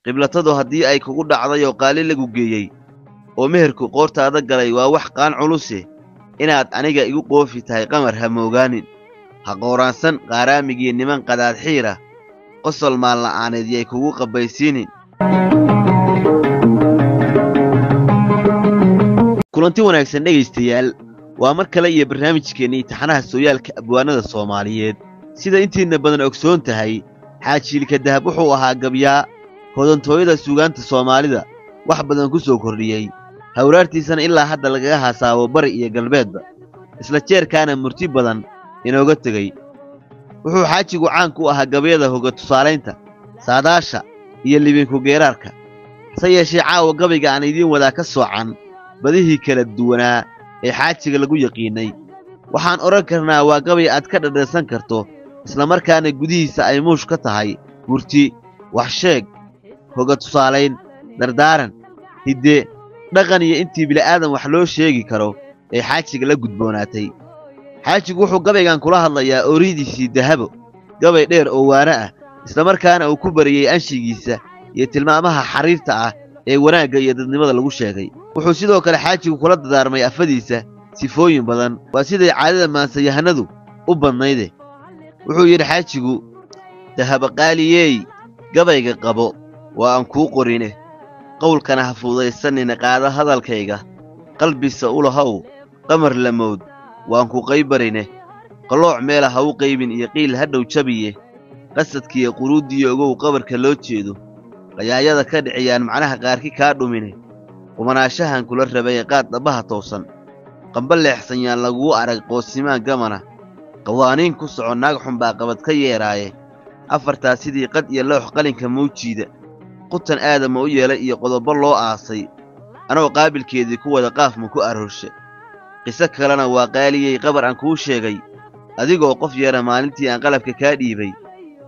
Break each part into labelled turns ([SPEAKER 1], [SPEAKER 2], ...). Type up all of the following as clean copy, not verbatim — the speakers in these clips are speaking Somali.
[SPEAKER 1] Qiblatadu haddii ay kugu dhacday oo qaali lagu geeyey oo meherku qoortaada galay waa wax qaan culuse, inaad aniga igu qoofi tahay qamar ha moogaanin. Ha qooraansan qaaraamigii niman qadaad xiira, qosol maanla'aaneed yay kugu qabbaysiinin. Kulanti wanaagsan dhegaystayaal, waa mar kale iyo barnaamijkeennii taxanaha sooyaalka abwaanada Soomaaliyeed. Sida intiinna badan ogsoon tahay, Xaaji Ilka Dahab wuxuu ahaa gabyaa hodantooyada suugaanta Soomaalida wax badan ku soo kordhiyey, hawraartiisana ilaa hadda lagaga hasaabo bari iyo galbeedba, isla jeerkaana murti badan inooga tegey. Wuxuu xaajigu caan ku ahaa gabayada hoga tusaalaynta, saadaasha iyo libinku geeraarka. Hase yeeshee caawa gabayga aan idiin wadaa ka soocan badihii kala duwanaa ee xaajiga lagu yaqiinnay. Waxaan odhan karnaa waa gabay aad ka dhadhansan karto, islamarkaana gudihiisa ay muush ka tahay murti, waxsheeg, hoga tusaalayn, dardaaran, hidde, dhaqan iyo intii bili'aadan wax loo sheegi karo ee xaajiga la gudboonaatay. Xaajigu wuxuu gabaygan kula hadlayaa ooridiisii Dahabo, gabay dheer oo waano ah, islamarkaana uu ku bariyey anshigiisa iyo tilmaamaha xariirta ah ee wanaagga iyo dadnimada lagu sheegay. Wuxuu sidoo kale xaajigu kula dadaarmay afadiisa sifooyin badan, waa siday caadada maansayahanadu u badnayde. Wuxuu yidhi xaajigu: Dahaba qaaliyey, gabayga qabo waa aan kuu qorine, qowlkana ha fududaysanine, qaada hadalkayga, qalbisa u lahow, qamar lamowd waan ku qaybarine, qallooc meela ha u qaybin iyo qiil ha dhow jabiye, qasadkiiyo quruuddiyo ogow qabarka loo jeedo, qayaayada ka dhiciyaan macnaha qaarki kaa dhumine, qumanaashahan kula rabay qaad dhabbaha toosan, qamba leexsan yaan lagugu arag qoosimaan gamana, qawaaniin ku soco naag xun baa qabad ka yeeraaye, afartaa sidii qad iyo loox qalinka mawjiida, qutan aadama u yeelay iyo qodobo loo aasay, anoo qaabilkeedii ku wada qaaf ma ku aroorshe. Qiso kalena waa qaaliyey qabar aan kuu sheegay, adigoo qof yeera maalintii aan qalabka kaa dhiibay,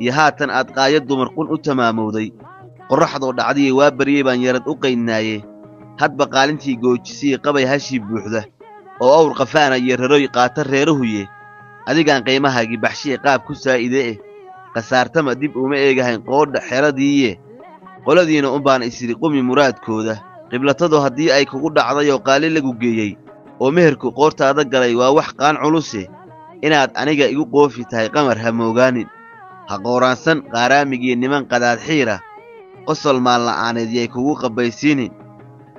[SPEAKER 1] iyo haatan aad qaayo dumar qun u tamaamowday, qorraxdoo dhacdiye waa baryey baan yarad u qaydnaaye, hadba qaalintii goojisii qabay hashii buuxda, oo awr qafaana iyo raroy qaata reerahuye, adigaan qiimahaagii baxshiye qaab ku saa'ide eh, khasaartama dib uma eegahayn qoodha xeradiiye, qoladiina unbaan isidhi qumi muraadkooda. Qiblatadu haddii ay kugu dhacday oo qaali lagu geeyey oo meherku qoortaada galay waa wax qaan culuse, inaad aniga igu qoofi tahay qamar ha moogaanin. Ha qooraansan qaaraamigii niman qadaad xiira, qosol maanla'aaneed yay kugu qabbaysiinin.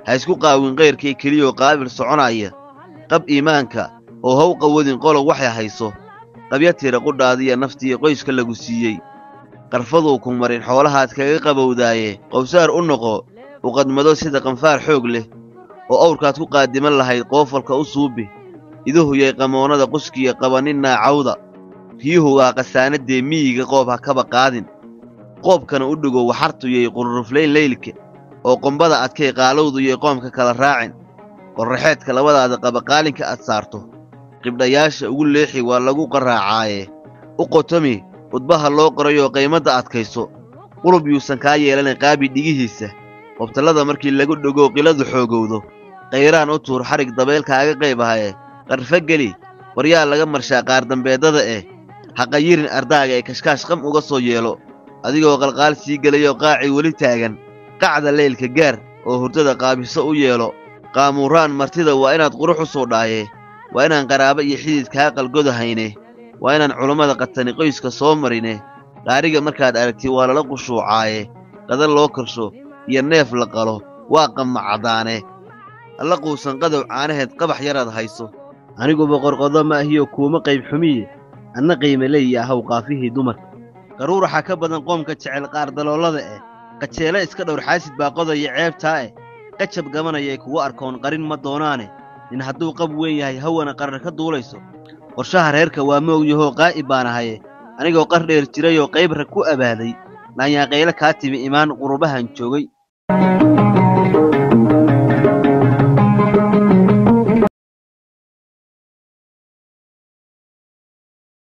[SPEAKER 1] Ha isku qaawin kayrkay keliyoo qaabil soconaya, qab iimaanka oo haw qawadin qolow waxay hayso, qabya tira qudhaadiya naftiiyo qoyska lagu siiyey, qarfaduu ku marin xoolahaad kaga qabowdaaye, qowsaar u noqo uqadmado sida qanfaar xoog leh, oo awrkaad ku qaadiman lahayd qoofalka u suubi, iduhuyay qamoonnada quskiya qabannin naacawda, riyuhu waa khasaanadee miyiga qoob ha kaba qaadin, qoobkana u dhigo waxartuyay qururuflayn leylka, oo qombada adkay qaalowduyay qoomka kala raacin, qorraxeedka labadaada qaba qaalinka aad saarto, qibdhayaasha ugu leexi waa lagu qarraacaaye, u qotomi udbaha loo qorayoo qaymadda adkayso, qulub yuusan kaa yeelanin qaabi dhigihiisa, qobtallada markii lagu dhogoo qiladu xoogowdo, qayraan u tuur xarig dabeyl kaaga qayb ahaye, qarfa geli waryaa laga marshaa qaardambeeddada eh, ha qayirin ardaaga ee kashkaash qam uga soo yeelo, adigoo qalqaal sii gelayoo qaacii weli taagan, qacda leylka gaar oo hurdada qaabiso u yeelo, qaamuuraan martida waa inaad qurux u soo dhaaye, waa inaan qaraabo iyo xidid kaa qalgodahayne, waa inaan culammada qatani qoyska soo marine, qaariga markaad aragti waa lala qushuucaaye, qada loo karsho iyo neef la qalo waa qamacadaane, alla quusan qadow caanaheed qabax yaraad hayso.
[SPEAKER 2] Aniguba qorqodo ma ahiyo kuuma qayb xumiye, anna qiime leeya ahaw qaafihii dumarka.
[SPEAKER 1] Qaruuraxa ka badan qoomka jecel qaar daloolada eh, qajeele iska dhowr xaasid baa qodaya ceebtaa eh, qajab gabanayay kugu arkoon qarin ma doonaane, nin hadduu qab weyn yahay hawana qarar ka duulayso, qorshaha reerka waa moogyahoo qaa'ib baan ahaye, anigoo qar dheer jirayoo qayb rag ku abaaday, laanyaaqayle kaa timi imaan qurubahan joogay.